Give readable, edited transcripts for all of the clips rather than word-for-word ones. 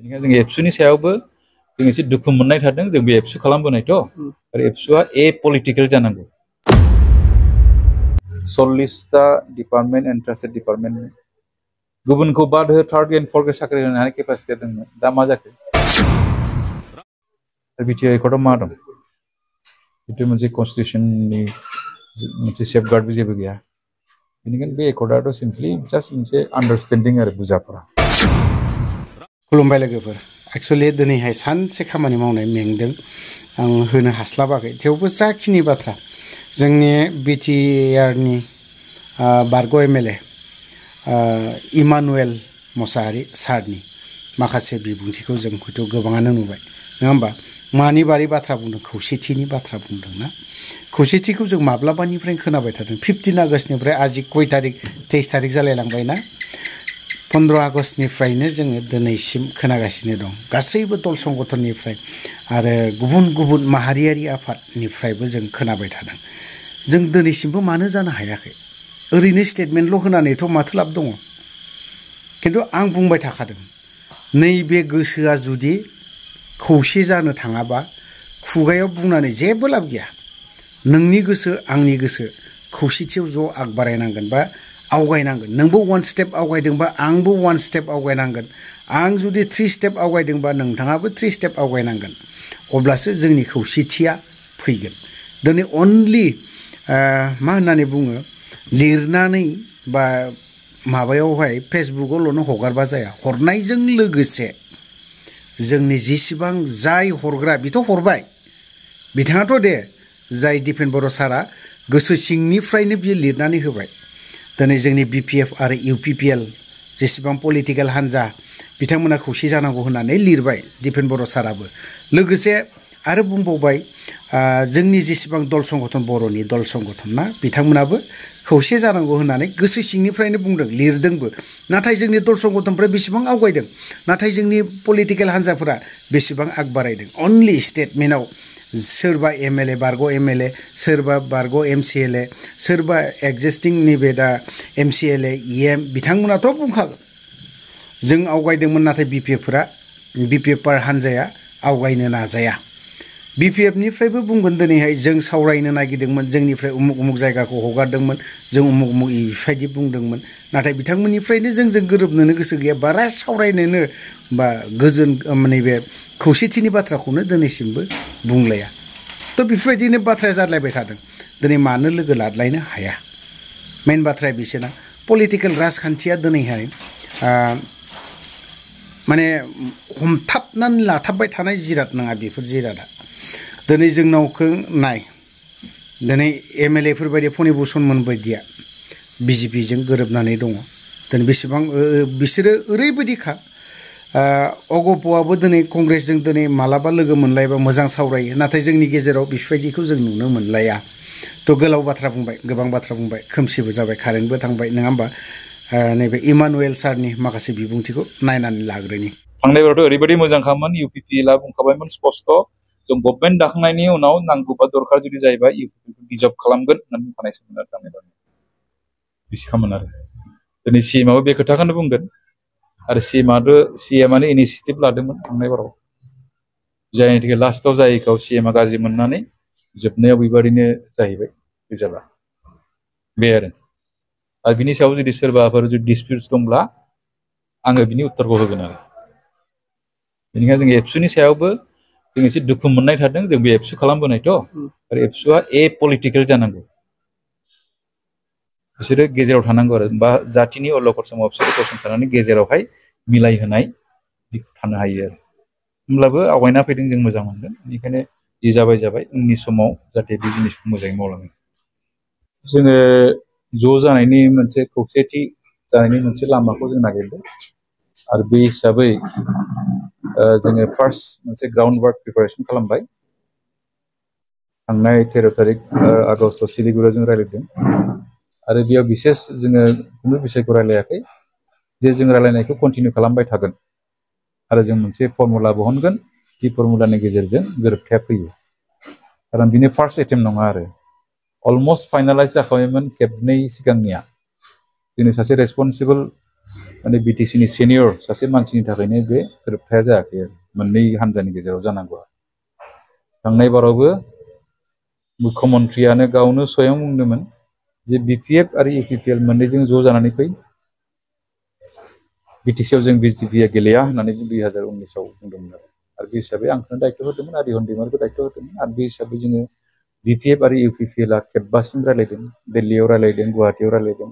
बेनिखायनो जों एबसुनि सायावबो जों एसे दुखु मोननाय थादों जों बे एबसु खालामबोनायथ' आरो एबसुआ पलिटिकेल जानांगौ 40टा डिपार्टमेन्ट एन्ट्रान्स डिपार्टमेन्ट गुबुनखौ बाद हो थार्ड एन्ड फोर्थ साख्रि होनो हानाय केपासिटि दंमोन दा मा जाखो बिटिआर कर्टआव मा दं बेथ' मोनसे कन्स्टिटिउसननि मोनसे सेफगार्डबो जेबो गैया बेनिखायनो बे एकर्डआथ' सिम्पलि जास्ट मोनसे आन्डारस्टेन्डिं आरो बुजाफोरा खुलुमबाय लोगोफोर एक्चुअलि दिनैहाय सानसे खामानि मावनाय मेंदों आं होनो हास्लाबाखै थेवबो जाखिनि बाथ्रा जोंनि बिटिआरनि बारग' एमएलए इमानुएल मसाहारि सारनि माखासे बिबुंथिखौ जों हयथ' गोबाङानो नुबाय नङा होमबा मानि बारै बाथ्रा बुंदों खौसेथिनि बाथ्रा बुंदों ना खौसेथिखौ जों माब्लाबानिफ्राय खोनाबाय थादों 15 आगष्टनिफ्राय आजि कय तारिख 23 तारिख जालायलांबाय ना 15 आगष्टनिफ्रायनो जोङो दिनैसिम खोनागासिनो दं गासैबो दल संगठननिफ्राय आरो गुबुन गुबुन माहारियारि आफादनिफ्रायबो जों खोनाबाय थादों जों दिनैसिमबो मानो जानो हायाखै ओरैनो स्टेटमेन्टल' होनानैथ' माथो लाब दङ खिन्थु आं बुंबाय थाखादों नैबे गोसोआ जुदि खौसे जानो थाङाबा खुगायाव बुंनानै जेबो लाब गैया नोंनि गोसो आंनि गोसो खौसेथियाव ज' आग बारायनांगोन बा आवगायनांगोन नोंबो 1 स्टेप आवगायदोंबा आंबो 1 स्टेप आवगायनांगोन आं जुदि 3 स्टेप आवगायदोंबा नोंथाङाबो 3 स्टेप आवगायनांगोन अब्लासो जोंनि खौसेथिया फैगोन दिनै अनलि मा होननानै बुङो लिरनानै बा माबायावहाय फेसबुकआवल'नो हगारबा जाया हरनायजों लोगोसे जोंनि जेसेबां जाय हरग्रा बिथ' हरबाय बिथाङाथ' दे जाय दिपेन बर' सारा गोसो सिंनिफ्रायनो बियो लिरनानै होबाय दिनै जोंनि बिपिएफ आरो इउपिपिएल जेसेबां पलिटिकेल हान्जा बिथांमोना खौसे जानांगौ होननानै लिरबाय दिपेन बर' साराबो लोगोसे आरो बुंबावबाय जोंनि जेसेबां दल संगठन बर'नि दल संगठन ना बिथांमोनाबो खौसे जानांगौ होननानै गोसो सिंनिफ्रायनो बुंदों लिरदोंबो नाथाय जोंनि दल संगठनफ्रा बेसेबां आवगायदों नाथाय जोंनि पलिटिकेल हान्जाफोरा बेसेबां आग बारायदों अनलि स्टेटमेन्टआव सोरबा एमएलए बारग' एमएलए सोरबा बारग' एमसिएलए सोरबा एक्जिस्टिं नैबे दा एमसिएलए इएम बिथांमोनाथ' बुंखागोन जों आवगायदोंमोन नाथाय बिपिएफ हान्जाया आवगायनो नाजाया बिपिएफनिफ्रायबो बुंगोन दिनैहाय जों सावरायनो नागिरदोंमोन जोंनिफ्राय उमुक उमुक जायगाखौ हगारदोंमोन जों उमुक उमुक बेबायदि बुंदोंमोन नाथाय बिथांमोननिफ्रायनो जों गोरोबनोनो गोसो गैया बारा सावरायनोनो बा गोजोन नैबे खौसेथिनि बाथ्राखौनो दिनैसिमबो बुंलाया थ' बेफोरबायदिनो बाथ्राया जालायबाय थादों दिनै मानो लोगो लादलायनो हाया मेन बाथ्राया बिसोरना पलिटिकेल राजखान्थिया दिनैहाय माने हमथाबनानै लाथाबबाय थानाय जिराद नङा बेफोर जिरादा दिनै जोंनावखौ नाय दिनै एमएलएफोर बायदि फणिभुसनमोन बायदिया बिजेपिजों गोरोबनानै दङ दिनै बेसेबां बिसोरो ओरैबायदिखा अगप'आबो दिनै कंग्रेसजों दिनै मालाबा लोगो मोनलायबा मोजां सावरायो नाथाय जोंनि गेजेराव बेफोरबायदिखौ जों नुनो मोनलाया थ' गोलाव बाथ्रा बुंबाय गोबां बाथ्रा बुंबाय खोमसिबो जाबाय कारेन्टबो थांबाय नङा होमबा नैबे इमानुएल सारनि माखासे बिबुंथिखौ नायनानै लाग्रोनि थांनायबारावथ' ओरैबायदि मोजां खामोन इउपिपिएलआ बुंखाबायमोन स्पस्ट जों गभर्नमेन्ट दाखांनायनि उनाव नांगौबा दरखार जुदि जायोबा इउपिपिएलखौ डिजल्भ खालामगोन होननानै बुंखानायसोमोन आरो थांनायबाराव बिसिखामोन आरो दिनै सिएमआबो बे खोथाखौनो बुंदों आरो सिएमआनो इनिसिएटिभ लादोंमोन थांनायबाराव जायनिखि लास्टआव जायैखौ सिएमआ गाज्रि मोननानै जोबनायाव बेबादिनो जाहैबाय रिजाल्टआ बे आरो बिनि सायाव जुदि सोरबाफोर जुदि डिसपिउट दंब्ला आङो बिनि उत्तरखौ होगोन आरो बेनिखायनो जों एबसुनि सायावबो जों एसे दुखु मोननाय थादों जों बे एबसु खालामबोनायथ' आरो एबसुआ पलिटिकेल जानांगौ बिसोरो गेजेराव थानांगौ आरो बा जातिनि अलखद समाव बिसोरो गसंथानानै गेजेरावहाय मिलायहोनाय थानो हायो आरो होमब्लाबो आवगायना फैदों जों मोजां मोनदों बेनिखायनो जि जाबाय उननि समाव जाहाथे बे जिनिसखौ मोजाङै मावलाङो जोङो ज' जानायनि मोनसे खौसेथि जानायनि मोनसे लामाखौ जों नागिरदों आरो बे हिसाबै जोङो फार्स्ट मोनसे ग्राउन्ड वार्क प्रिपारेसन खालामबाय थांनाय 13 तारिख आगष्ट सिलिगुरियाव जों रायज्लायदों आरो बेयाव बिसेस जोङो खुनु बिषयखौ रायलायाखै जे जों रायलायनायखौ कन्टिनिउ खालामबाय थागोन आरो जों मोनसे फर्मुला बहनगोन जि फर्मुलानि गेजेरजों गोरोबथाया फैयो खारन बिनि फार्स्ट एटेम्प नङा आरो अलमस्ट फाइनालाइज जाखाबायमोन खेबनै सिगांनिया जोंनि सासे रेसपन्सिबल माने BTC नि सेनियर सासे मानसिनि थाखायनो बे गोरोबथाया जायाखै आरो मोननै हानजानि गेजेराव जानांगौ थांनाय बारावबो मुख्यमन्त्रियानो गावनो स्वयं बुंदोंमोन जे BPF आरो UPPL मोननैजों ज' जानानै फै BTC आव जों BJP गेलेया होननानै 2019 आव बुंदोंमोन आरो बे हिसाबै आंखौनो दायित्व होदोंमोन आरो रिहन दैमारिखौ दायित्व होदोंमोन आरो बे हिसाबै जोङो BPF आरो UPPL आ खेबबासिम रायलायदों दिल्लीयाव रायलायदों गुवाहाटीयाव रायलायदों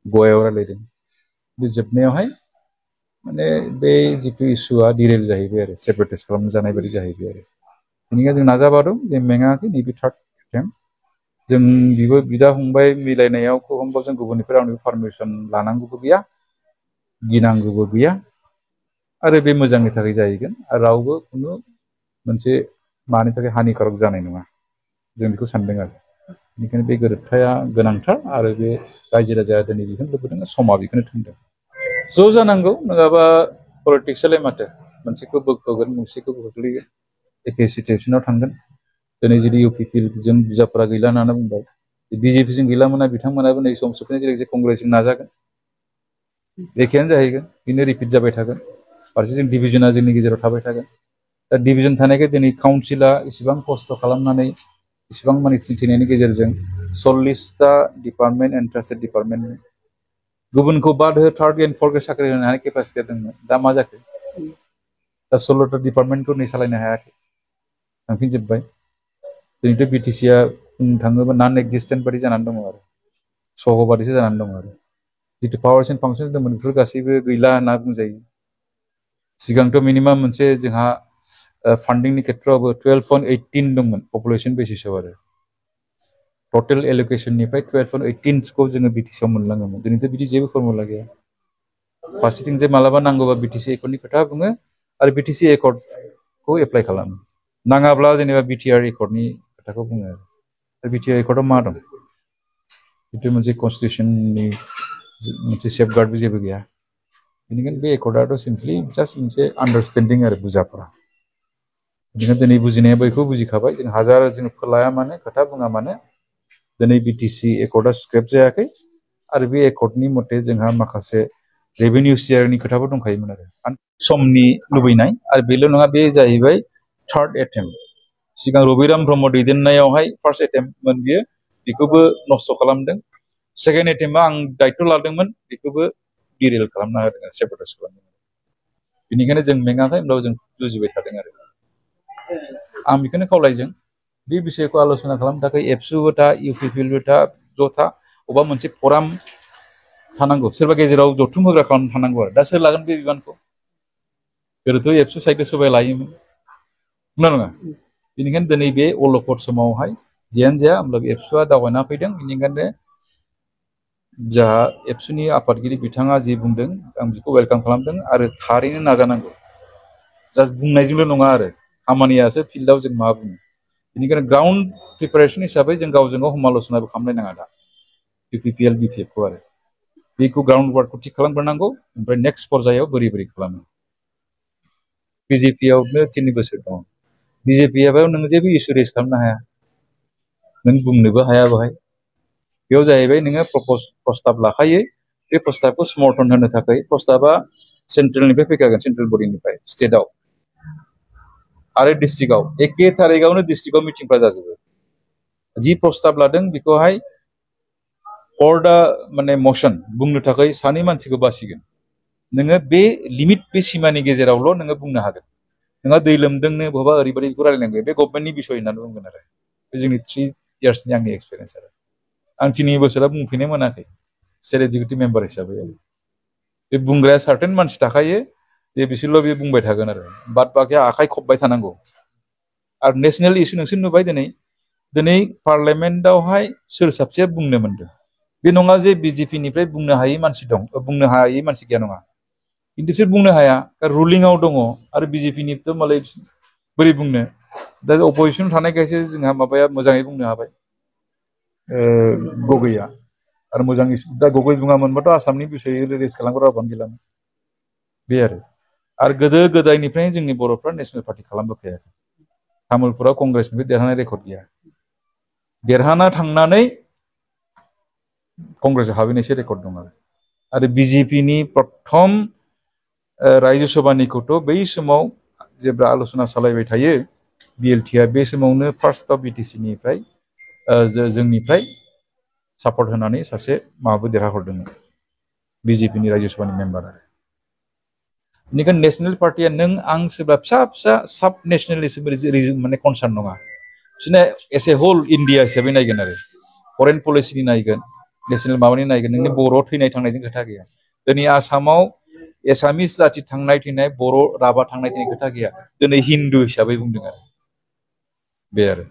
गवायाव रायलायदों बे जोबनायावहाय माने बे जितु इस्युआ डिरेल जाहैबाय आरो सेपारेटाइज खालामजानाय बायदि जाहैबाय आरो बेनिखायनो जों नाजाबादों जे मेङाखै नैबे थार्ड एटेम्प्ट जों बिदा फंबाय मिलायनायाव एखमबा जों गुबुननिफ्राय रावनिबो पारमिसन लानांगौबो गैया गिनांगौबो गैया आरो बे मोजांनि थाखाय जाहैगोन आरो रावबो खुनु मोनसे मानि थाखाय हानिकारक जानाय नङा जों बेखौ सानदों आरो बेनिखायनो बे गोरोबथाया गोनांथार आरो बे रायजो राजाया दिनै बेखौनो लुबैदों समा बेखौनो थोनदों ज' जानांगौ नङाबा पलिटिक्सआलाय माथो मोनसेखौ बोखोगोन मोनसेखौ खोख्लैगोन एखे सिचुवेसनाव थांगोन दिनै जुदि UPPजों बिजाबफोरा गैला होननानै बुंबाय BJPजों गैलामोना बिथांमोनाबो नै सम सफैनाय लोगोसे कंग्रेसजों नाजागोन एखेयानो जाहैगोन बेनो रिपिट जाबाय थागोन फारसेजों डिभिजना जोंनि गेजेराव थाबाय थागोन दा डिभिजन थानायखाय दिनै काउन्सिला इसेबां खस्थ' खालामनानै इसेबां माने थिनथिनायनि गेजेरजों 40टा डिपार्टमेन्ट इन्टारेस्टेड डिपार्टमेन्ट गुबुनखौ बाद हो थार्ड एन्ड फर्थ साख्रि होनो हानाय केपासिटि दंमोन दा मा जाखो दा 16टा डिपार्टमेन्टखौ नै सालायनो हायाखै थांफिनजोब्बाय दिनैथ' BTC आ बुंनो थाङोबा नन एक्जिस्टेन्ट बादि जानानै दङ आरो सह बादिसो जानानै दङ आरो जितु पावार्स एन्ड फांसन्स दंमोन बेफोर गासैबो गैला होनना बुंजायो सिगांथ' मिनिमाम मोनसे जोंहा फान्डिंनि खेत्रआवबो 12.18 दंमोन पपुलेसन बेसिसाव आरो टटेल एल'केसननिफ्राय 12.18खौ जोङो BTC आव मोनलाङोमोन दिनैथ' बिदि जेबो फर्मुला गैया फारसेथिं जे मालाबा नांगौबा BTC एकर्डनि खोथा बुङो आरो BTC एकर्डखौ एप्लाइ खालामो नाङाब्ला जेनेबा BTR एकर्डनि खोथाखौ बुङो आरो BTR एकर्डआव मा दं बेथ' मोनसे कनस्टिटिउसननि मोनसे सेफगार्डबो जेबो गैया बेनिखायनो बे एकर्डआथ' सिम्पलि जास्ट मोनसे आन्डारस्टेन्डिं आरो बुजाफोरा बेनिखायनो दिनै बुजिनाया बयखौबो बुजिखाबाय जों हाजार जों फोलाया मानो खोथा बुङा मानो दिनै BTC एकर्डआ स्क्रेप जायाखै आरो बे एकर्डनि मथे जोंहा माखासे रेभिनिउ शेयारनि खोथाबो दंखायोमोन आरो समनि लुबैनाय आरो बेल' नङा बे जाहैबाय थार्ड एटेम्प्ट सिगां रबिराम ब्रह्म दैदेननायावहाय फार्स्ट एटेम्प्टमोन बियो बेखौबो नस्थ' खालामदों सेकेन्ड एटेम्पआ आं दायित्व लादोंमोन बेखौबो डिरेल खालामना होदों सेपारेटाइज खालामदों बेनिखायनो जों मेङाखै होमब्लाबो जों जुजिबाय थादों आरो आं बेखौनो खावलायदों बे बिषयखौ आल'सना खालामनो थाखाय एबसुबो था UPPLबो था ज' था अबेबा मोनसे फराम थानांगौ सोरबा गेजेराव जथुम होग्रा खालामनो थानांगौ आरो दा सोर लागोन बे बिबानखौ गोदोथ' एबसु साइडखौ सोरबा लायोमोन नङा बेनिखायनो दिनै बे अलखद समावहाय जियानो जाया होमब्लाबो एबसुआ दावबायना फैदों बेनिखायनो जाहा एबसुनि आफादगिरि बिथाङा जि बुंदों आं बेखौ वेलकाम खालामदों आरो थारैनो नाजानांगौ जास्ट बुंनायजोंल' नङा आरो खामानियासो फिल्डआव जों मा बुङो बेनिखायनो ग्राउन्ड प्रिपारेसन हिसाबै जों गावजों गाव समाल'सनाबो खालामलाय नाङा दा UPPL BPFखौ आरो बेखौ ग्राउन्ड वार्कखौ थिग खालामग्रोनांगौ ओमफ्राय नेक्स्ट पर्यायाव बोरै खालामो BJPआवनो 3 बोसोर दं BJPआव नों जेबो इस्यु रेज खालामनो हाया नों बुंनोबो हाया बेयाव जाहैबाय नोङो प्रस्ताब लाखायो बे प्रस्ताबखौ समर्थन होनो थाखाय प्रस्ताबा सेन्ट्रेलनिफ्राय फैखागोन सेन्ट्रेल बडिनिफ्राय स्टेटआव आरो डिस्ट्रिक्टआव एखे थारिखआवनो डिस्ट्रिक्टआव मिटिंफ्रा जाजोबो जि प्रस्ताब लादों बेखौहाय अर्डा माने मसन बुंनो थाखाय सानै मानसिखौ बासिगोन नोङो बे लिमिट बे सिमानि गेजेरावल' नोङो बुंनो हागोन नोंहा दै लोमदोंनो बहाबा ओरैबायदिखौ रायलायनांगौ बे गभर्नमेन्टनि बिसय होननानै बुंगोन आरो बे जोंनि 3 इयार्सनि आंनि एक्सपिरियेन्स आरो आं 3 बोसोराव बुंफिननो मोनाखै स्टेट एक्जिकिउटिभ मेम्बार हिसाबै बे बुंग्राया सार्टेन मानसि थाखायो जे बिसोरल' बे बुंबाय थागोन आरो बाद बाखिया आखाइ खबबाय थानांगौ आरो नेसनेल इस्यु नोंसोर नुबाय दिनै पार्लियामेन्टआवहाय सोर साबसेया बुंनो मोनदों बे नङा जे BJPनिफ्राय बुंनो हायै मानसि दं बुंनो हायै मानसि गैया नङा खिन्थु बिसोर बुंनो हाया रुलिंआव दङ आरो BJPनिथ' मालाय बोरै बुंनो दा अपजिसनाव थानायखायसो जोंहा माबाया मोजाङै बुंनो हाबाय गगैया आरो मोजां दा गगै बुङामोनबाथ' आसामनि बिसय रेज खालामग्रा रावबोआनो गैलामोन बे आरो गोदो गोदायनिफ्रायनो जोंनि बर'फ्रा नेसनेल पार्टि खालामबोखायाखै तामुलपुराव कंग्रेसनिफ्राय देरहानाय रेकर्ड गैया देरहाना थांनानै कंग्रेसआव हाबहैनायसो रेकर्ड दं आरो आरो बिजेपिनि प्रथम रायजो सभानिखौथ' बै समाव जेब्ला आल'सना सालायबाय थायो बिएलटिआ बे समावनो फार्स्ट अफ बिटिसिनिफ्राय जोंनिफ्राय सापर्ट होनानै सासे माबाबो देरहाहरदोंमोन बिजेपिनि रायजो सभानि मेम्बार आरो बेनिखायनो नेशनेल पार्टिया नों आं सोरबा फिसा फिसा साब नेशनेल माने कनसार्न नङा बिसोरना एस ए होल इन्डिया हिसाबै नायगोन आरो फरेन पलिसिनि नायगोन नेशनेल माबानि नायगोन नोंनि बर' थैनाय थांनायजों खोथा गैया दिनै आसामाव एसामिस जाति थांनाय थैनाय बर' राभा थांनाय थैनाय खोथा गैया दिनै हिन्दु हिसाबै बुंदों आरो बे आरो